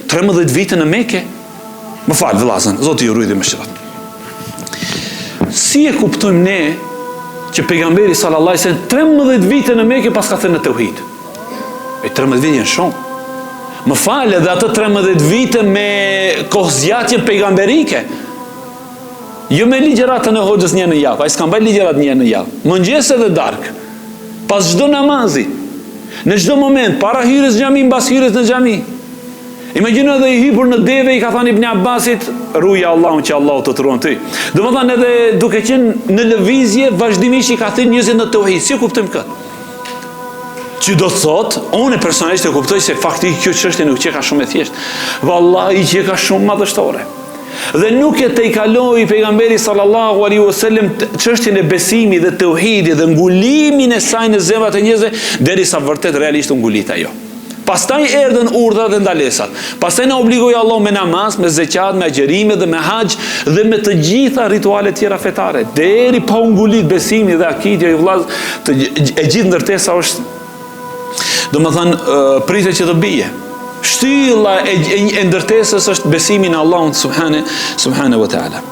13 vite në Mekë. Më fal vëllazën, Zoti ju rujt dhe mëshiroftë. Si e kuptojmë ne që pejgamberi sallallahu alajhi wasallam 13 vite në Mekë paska thënë në teuhid? E 13 vite janë shumë. Më fal edhe atë 13 vite me kohëzgjatjen pejgamberike. Jo me ligjëratën e hoxhës një në javë, ai s'ka mbajt ligjëratë një në javë. Mëngjes edhe darkë. Pas çdo namazi. Në çdo moment, para hyrjes në xhami, mbas hyrjes në xhami. Imagjino edhe i hipur në deve i ka thënë Ibn Abbasit, ruje Allahun që Allahu të të ruan ty. Domethënë edhe duke qenë në lëvizje vazhdimisht i ka thirrë njerëzit në teuhid. Si e kuptojmë këtë? Që do të thotë, unë personalisht e kuptoj se faktikisht kjo çështje nuk qeka shumë e thjeshtë. Vallahi qeka shumë madhështore. Dhe nuk e tejkaloi pejgamberi sallallahu alaihi wasallam çështjen e besimit dhe teuhidit dhe ngulimin e saj në zemrat e njerëzve derisa vërtet realisht u ngulit ajo. Pastaj erdhën urdhrat dhe ndalesat. Pastaj na obligoi Allahu me namaz, me zeqat, me agjërime dhe me haxh dhe me të gjitha ritualet tjera fetare. Deri pa u ngulit besimi dhe akidja o vëllaz, të, e gjithë ndërtesa është domethënë pritet që të bie. Shtylla e, e, e ndërtesës është besimi në Allahun subhane, subhane wa ta'ala.